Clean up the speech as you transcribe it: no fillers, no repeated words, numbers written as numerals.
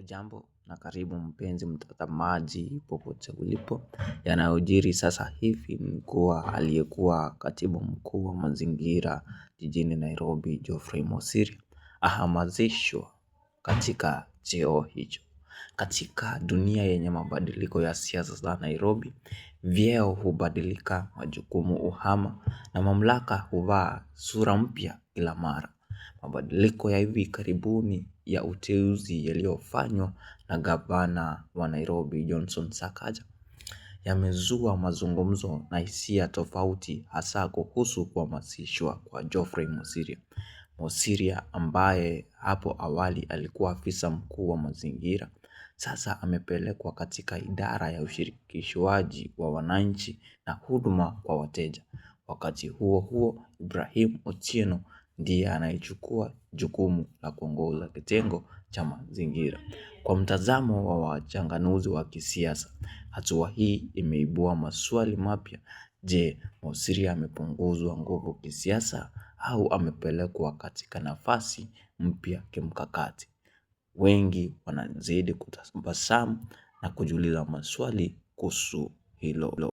Hujambo na karibu mpenzi mtazamaji popote ulipo. Yanayojiri sasa hivi ni kuwa aliyekuwa katibu mkuu wa mazingira jijini Nairobi Geoffrey Mosiria ahamasishwa katika cheo hicho. Katika dunia yenye mabadiliko ya siasa za Nairobi, vyeo hubadilika, majukumu uhama na mamlaka huvaa sura mpya kila mara. Mabadiliko ya hivi karibuni ya uteuzi yaliyofanywa na gavana wa Nairobi Johnson Sakaja yamezua mazungumzo na hisia tofauti hasa kuhusu kuhamasishwa kwa Geoffrey Mosiria. Mosiria ambaye hapo awali alikuwa afisa mkuu wa mazingira, sasa amepelekwa katika idara ya ushirikishwaji wa wananchi na huduma kwa wateja. Wakati huo huo, Ibrahim Otieno ndiye anayechukua jukumu la kuongoza kitengo cha mazingira. Kwa mtazamo wa wachanganuzi wa kisiasa, hatua hii imeibua maswali mapya. Je, Mosiria amepunguzwa nguvu kisiasa au amepelekwa katika nafasi mpya kimkakati? Wengi wanazidi kutabasamu na kujiuliza maswali kuhusu hilo.